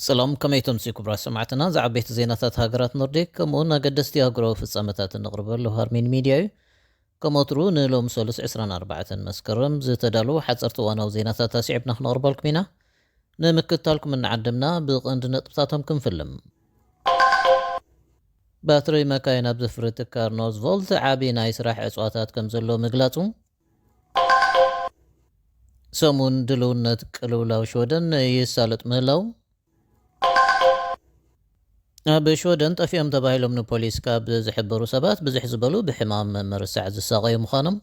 ሰላም፣ ከመይ ትምሲ ክቡራት ሰማዕትና? ዝዓበይቲ ዜናታት ሃገራት ኖርዲክ ከምኡውን ኣገደስቲ ኣህጉራዊ ፍጻመታት እንቕርበሉ ሃርሚን ሚድያ እዩ። ከም ወትሩ ንሎም ሰሉስ ዕስራን ኣርባዕተን መስከረም ዝተዳለዉ ሓጸርቲ እዋናዊ ዜናታት ኣስዒብና ክነቕርበልኩም ኢና። ንምክትታልኩም እናዓደምና ብቐንዲ ነጥብታቶም ክንፍልም። ባትሪ መካይን ኣብ ዘፍሪ ትካል ኖርዝቮልት ዓቢ ናይ ስራሕ ዕጽዋታት ከም ዘሎ ምግላጹ። ሰሙን ድልውነት ቅልውላው ሽወደን ይሳለጥ ምህላው። ኣብ ሽወደን ጠፊኦም ተባሂሎም ንፖሊስ ካብ ዝሕበሩ ሰባት ብዝሕ ዝበሉ ብሕማም ምርሳዕ ዝሳቐዩ ምዃኖም።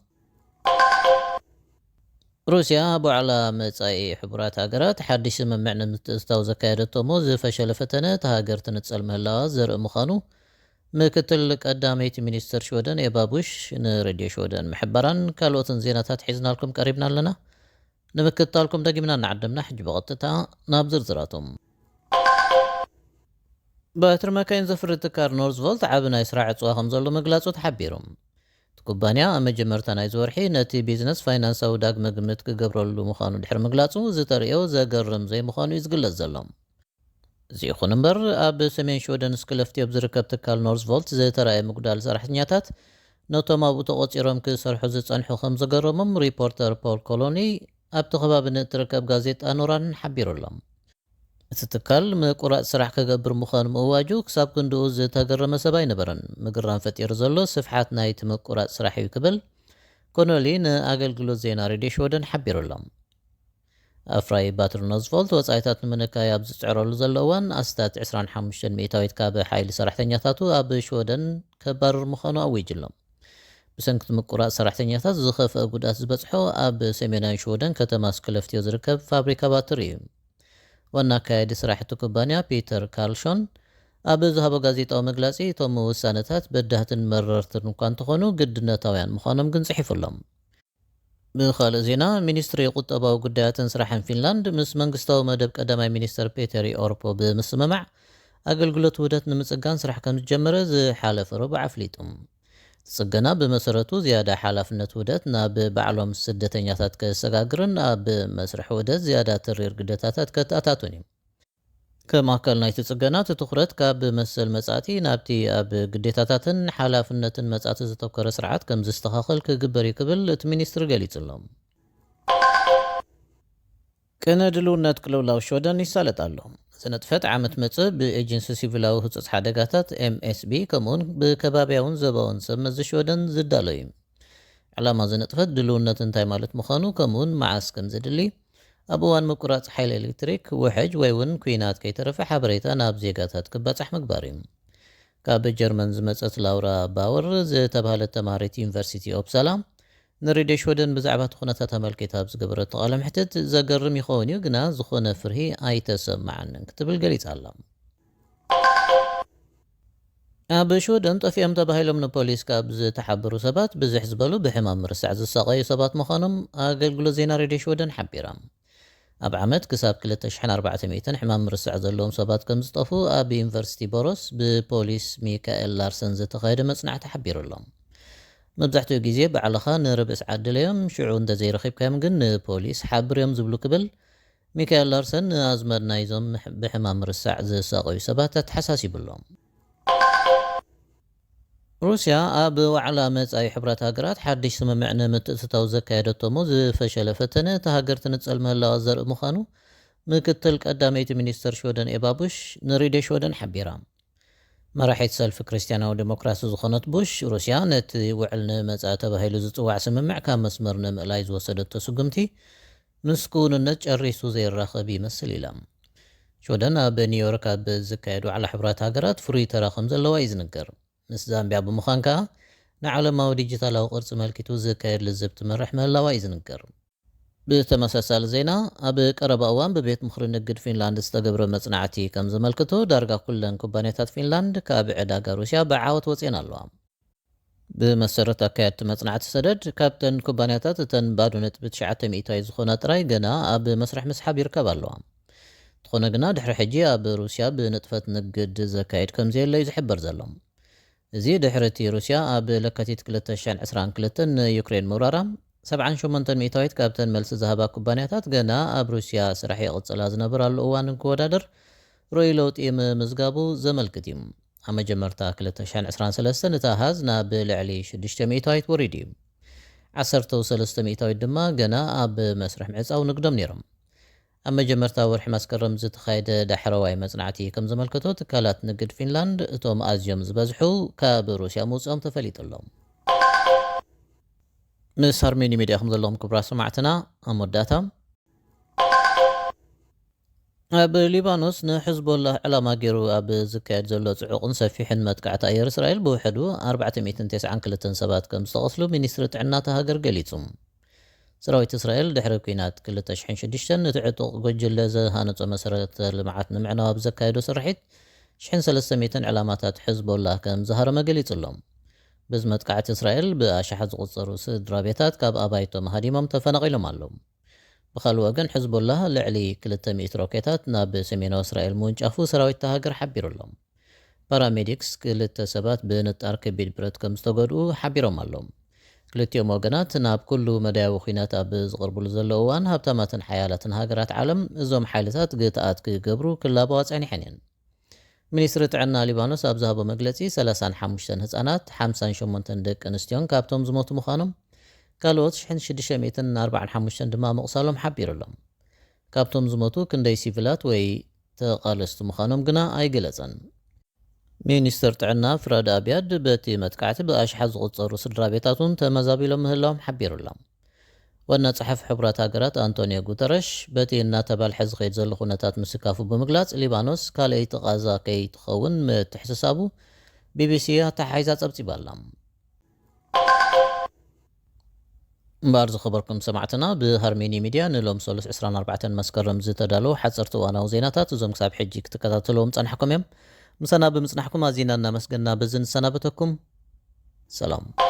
ሩስያ ኣብ ዋዕላ መጻኢ ሕቡራት ሃገራት ሓድሽ ስምምዕ ንምትእትታው ዘካየደቶ እሞ ዝፈሸለ ፈተነ እታ ሃገር ትንጸል ምህላዋ ዘርኢ ምዃኑ ምክትል ቀዳመይቲ ሚኒስትር ሽወደን ኤባ ቡሽ ንሬድዮ ሽወደን ምሕባራን ካልኦትን ዜናታት ሒዝናልኩም ቀሪብና ኣለና። ንምክትታልኩም ደጊምና እናዓደምና ሕጂ ብቐጥታ ናብ ዝርዝራቶም። ባትሪ መካይን ዘፍሪ ትካል ኖርዝቮልት ዓቢ ናይ ስራሕ ዕጽዋ ከም ዘሎ ምግላጹ ተሓቢሩ። እቲ ኩባንያ ኣብ መጀመርታ ናይዚ ወርሒ ነቲ ቢዝነስ ፋይናንሳዊ ዳግመ ግምት ክገብረሉ ምዃኑ ድሕሪ ምግላጹ ዝተርእዮ ዘገርም ዘይምዃኑ እዩ ዝግለጽ ዘሎ። እዚ ይኹን እምበር ኣብ ሰሜን ሽወደን ስክለፍቲ ኣብ ዝርከብ ትካል ኖርዝቮልት ዝተራእየ ምጉዳል ሰራሕተኛታት ነቶም ኣብኡ ተቖጺሮም ክሰርሑ ዝጸንሑ ከም ዘገረሞም ሪፖርተር ፖል ኮሎኒ ኣብቲ ከባቢ ንእትርከብ ጋዜጣ ኖራን ሓቢሩ ኣሎ። እቲ ትካል ምቁራጽ ስራሕ ክገብር ምዃኑ ምእዋጁ ክሳብ ክንድኡ ዝተገረመ ሰብ ኣይነበረን። ምግራም ፈጢሩ ዘሎ ስፍሓት ናይቲ ምቁራጽ ስራሕ እዩ ክብል ኮኖሊ ንኣገልግሎት ዜና ሬድዮ ሽወደን ሓቢሩ ኣሎ። ኣፍራይ ባትሪ ኖዝቮልት ወጻኢታት ንምንካይ ኣብ ዝጽዕረሉ ዘሎ እዋን ኣስታት ዕስራን ሓሙሽተን ሚእታዊት ካብ ሓይሊ ሰራሕተኛታቱ ኣብ ሽወደን ከባርር ምዃኑ ኣዊጁ ኣሎ። ብሰንኪ እቲ ምቁራጽ ሰራሕተኛታት ዝኸፍአ ጉድኣት ዝበጽሖ ኣብ ሰሜናዊ ሽወደን ከተማ ስክለፍትዮ ዝርከብ ፋብሪካ ባትሪ እዩ። ዋና ኣካያዲ ስራሕ እቲ ኩባንያ ፒተር ካርልሾን ኣብ ዝሃቦ ጋዜጣዊ መግለጺ እቶም ውሳነታት በዳህትን መረርትን እኳ እንተኾኑ ግድነታውያን ምዃኖም ግን ጽሒፉ ኣሎ። ብኻልእ ዜና፣ ሚኒስትሪ ቁጠባዊ ጉዳያትን ስራሕን ፊንላንድ ምስ መንግስታዊ መደብ ቀዳማይ ሚኒስትር ፔተሪ ኦርፖ ብምስምማዕ ኣገልግሎት ውህደት ንምጽጋን ስራሕ ከም ዝጀመረ ዝሓለፈ ረቡዕ ኣፍሊጡ። እቲ ጽገና ብመሰረቱ ዝያዳ ሓላፍነት ውህደት ናብ ባዕሎም ስደተኛታት ከሰጋግርን ኣብ መስርሕ ውህደት ዝያዳ ተሪር ግዴታታት ከተኣታቱን እዩ። ከም ኣካል ናይቲ ጽገና፣ እቲ ትኹረት ካብ መሰል መጻእቲ ናብቲ ኣብ ግዴታታትን ሓላፍነትን መጻእቲ ዘተኮረ ስርዓት ከም ዝስተኻኸል ክግበር እዩ ክብል እቲ ሚኒስትሪ ገሊጹ ኣሎ። ቅነ ድልውነት ቅልውላው ሽወደን ይሳለጥ ኣሎ። ዝነጥፈት ዓመት መጽእ ብኤጀንሲ ሲቪላዊ ህጹጽ ሓደጋታት ኤምኤስቢ ከምኡውን ብከባብያውን ዘባውን ሰብ መዚ ሽወደን ዝዳሎ እዩ። ዕላማ ዝነጥፈት ድልውነት እንታይ ማለት ምዃኑ ከምኡውን መዓስ ከም ዘድሊ፣ ኣብ እዋን ምቁራጽ ሓይሊ ኤሌክትሪክ፣ ውሕጅ ወይ እውን ኲናት ከይተረፈ ሓበሬታ ናብ ዜጋታት ክባጻሕ ምግባር እዩ። ካብ ጀርመን ዝመጸት ላውራ ባወር ዝተባህለት ተማሃሪት ዩኒቨርሲቲ ኦፕሳላ ንሬድዮ ሽወደን ብዛዕባ እቲ ኩነታት ኣመልኪታ ኣብ ዝገበረቶ ቃለ መሕትት፣ "ዘገርም ይኸውን እዩ፣ ግና ዝኾነ ፍርሂ ኣይተሰማዓንን" ክትብል ገሊጻ ኣላ። ኣብ ሽወደን ጠፊኦም ተባሂሎም ንፖሊስ ካብ ዝተሓበሩ ሰባት ብዝሕ ዝበሉ ብሕማም ምርሳዕ ዝሳቐዩ ሰባት ምዃኖም ኣገልግሎት ዜና ሬድዮ ሽወደን ሓቢራ። ኣብ ዓመት ክሳብ ክልተ ሽሕን ኣርባዕተ ሚእትን ሕማም ምርሳዕ ዘለዎም ሰባት ከም ዝጠፉ ኣብ ዩኒቨርሲቲ ቦሮስ ብፖሊስ ሚካኤል ላርሰን ዝተኻየደ መጽናዕቲ ሓቢሩ ኣሎ። መብዛሕትኡ ግዜ ባዕልኻ ንርብእ ሰዓት ድለዮም፣ ሽዑ እንተዘይረኺብካዮም ግን ንፖሊስ ሓብርዮም ዝብሉ ክብል ሚካኤል ላርሰን ንኣዝማድ ናይዞም ብሕማም ምርሳዕ ዝሳቐዩ ሰባት ኣተሓሳሲቡ ኣሎ። ሩስያ ኣብ ዋዕላ መጻኢ ሕብራት ሃገራት ሓድሽ ስምምዕ ንምትእትታው ዘካየደቶ እሞ ዝፈሸለ ፈተነ እታ ሃገር ትንጸል ምህላዋ ዘርኢ ምዃኑ ምክትል ቀዳመይቲ ሚኒስተር ሽወደን ኤባ ቡሽ ንሬድዮ ሽወደን ሓቢራ። መራሒት ሰልፊ ክርስትያናዊ ዴሞክራሲ ዝኾነት ቡሽ፣ ሩስያ ነቲ ውዕል ንመጻኢ ተባሂሉ ዝጽዋዕ ስምምዕ ካብ መስመር ንምእላይ ዝወሰደቶ ስጉምቲ ምስ ክውንነት ጨሪሱ ዘይራኸብ ይመስል ኢላ። ሽወደን ኣብ ኒውዮርክ ኣብ ዝካየድ ዋዕላ ሕቡራት ሃገራት ፍሉይ ተራ ከም ዘለዋ እዩ ዝንገር። ምስ ዛምቢያ ብምዃን ከኣ ንዓለማዊ ዲጂታላዊ ቅርጺ መልኪቱ ዝካየድ ልዝብ ትመርሕ ምህላዋ እዩ ዝንገር። ብተመሳሳሊ ዜና፣ ኣብ ቀረባ እዋን ብቤት ምኽሪ ንግድ ፊንላንድ ዝተገብረ መጽናዕቲ ከም ዘመልክቶ፣ ዳርጋ ኩለን ኩባንያታት ፊንላንድ ካብ ዕዳጋ ሩስያ ብዓወት ወጺኤን ኣለዋ። ብመሰረት ኣካየድቲ መጽናዕቲ ሰደድ፣ ካብተን ኩባንያታት እተን ባዶ ነጥቢ ትሽዓተ ሚእታዊት ዝኾና ጥራይ ገና ኣብ መስርሕ ምስሓብ ይርከባ ኣለዋ። እንተኾነ ግና፣ ድሕሪ ሕጂ ኣብ ሩስያ ብንጥፈት ንግድ ዘካየድ ከም ዘየለ እዩ ዝሕበር ዘሎ። እዚ ድሕሪ እቲ ሩስያ ኣብ ለካቲት ክልተ ሽሕን ዕስራን ክልተን ንዩክሬን ምውራራ፣ ሰብዓን ሸሞንተን ሚእታዊት ካብተን መልሲ ዝሃባ ኩባንያታት ገና ኣብ ሩስያ ስራሕ ይቕጽላ ዝነበራሉ እዋን እንክወዳደር፣ ርኡይ ለውጢ ምምዝጋቡ ዘመልክት እዩ። ኣብ መጀመርታ ክልተ ሽሕን ዕስራን ሰለስተን እቲ ኣሃዝ ናብ ልዕሊ ሽዱሽተ ሚእታዊት ወሪዱ እዩ። ዓሰርተ ሰለስተ ሚእታዊት ድማ ገና ኣብ መስርሕ ምዕጻው ንግዶም ነይሮም። ኣብ መጀመርታ ወርሒ መስከረም ዝተኻየደ ዳሕረዋይ መጽናዕቲ ከም ዘመልከቶ፣ ትካላት ንግድ ፊንላንድ እቶም ኣዝዮም ዝበዝሑ ካብ ሩስያ ምውጽኦም ተፈሊጡ ኣሎ። ምስ ሃርሜኒ ሚድያ ከም ዘለኹም ክቡራት ሰማዕትና፣ ኣብ መወዳእታ ኣብ ሊባኖስ ንሕዝቦላህ ዕላማ ገይሩ ኣብ ዝካየድ ዘሎ ጽዑቕን ሰፊሕን መጥቃዕቲ ኣየር እስራኤል ብውሕዱ ኣርባዕተ ሚእትን ተስዓን ክልተን ሰባት ከም ዝተቐስሉ ሚኒስትሪ ጥዕና እታ ሃገር ገሊጹ። ሰራዊት እስራኤል ድሕሪ ኲናት ክልተ ሽሕን ሽዱሽተን ነቲ ዕጡቕ ጉጅለ ዝሃነጾ መሰረተ ልምዓት ንምዕናው ኣብ ዘካየዶ ስርሒት ሽሕን ሰለስተ ሚእትን ዕላማታት ሕዝቦላህ ከም ዝሃረመ ገሊጹ ኣሎ። በዚ መጥቃዕቲ እስራኤል ብኣሽሓት ዝቑጸሩ ስድራ ቤታት ካብ ኣባይቶም ሃዲሞም ተፈናቒሎም ኣለዉ። ብኻልእ ወገን ሕዝቦላህ ልዕሊ ክልተ ሚእቲ ሮኬታት ናብ ሰሜናዊ እስራኤል ምውንጫፉ ሰራዊት እታ ሃገር ሓቢሩ ኣሎ። ፓራሜዲክስ ክልተ ሰባት ብንጣር ከቢድ ብረት ከም ዝተጎድኡ ሓቢሮም ኣለዉ። ክልቲኦም ወገናት ናብ ኩሉ መዳያዊ ኲናት ኣብ ዝቕርብሉ ዘለዉ እዋን ሃብታማትን ሓያላትን ሃገራት ዓለም እዞም ሓይልታት ግትኣት ክገብሩ ክላበዋ ጸኒሐን እየን። ሚኒስትሪ ጥዕና ሊባኖስ ኣብ ዝሃቦ መግለጺ ሰላሳን ሓሙሽተን ህጻናት ሓምሳን ሸሞንተን ደቂ ኣንስትዮን ካብቶም ዝሞቱ ምዃኖም ካልኦት ሽሕን ሽዱሽተ ሚእትን ኣርባዓን ሓሙሽተን ድማ ምቕሳሎም ሓቢሩ ኣሎ። ካብቶም ዝሞቱ ክንደይ ሲቪላት ወይ ተቓለስቲ ምዃኖም ግና ኣይገለጸን። ሚኒስትር ጥዕና ፍራድ ኣብያድ በቲ መጥቃዕቲ ብኣሽሓት ዝቑጸሩ ስድራ ቤታት እውን ተመዛቢሎም ምህላዎም ሓቢሩ ኣሎ። ዋና ጸሓፊ ሕቡራት ሃገራት ኣንቶኒዮ ጉተረሽ በቲ እናተባልሐ ዝኸይድ ዘሎ ኩነታት ምስካፉ ብምግላጽ፣ ሊባኖስ ካልኣይቲ ቃዛ ከይትኸውን ምትሕስሳቡ ቢቢሲ ኣተሓሒዛ ጸብጺባ ኣላ። እምበኣር ዝኸበርኩም ሰማዕትና፣ ብሃርሜኒ ሚድያ ንሎም ሰሉስ ዕስራን ኣርባዕተን መስከረም ዝተዳለዉ ሓጸርቲ እዋናዊ ዜናታት እዞም ክሳብ ሕጂ ክትከታተልዎም ጸናሕኩም እዮም። ምሳና ብምጽናሕኩም ኣዚና እናመስገና በዚ ንሰናበተኩም። ሰላም።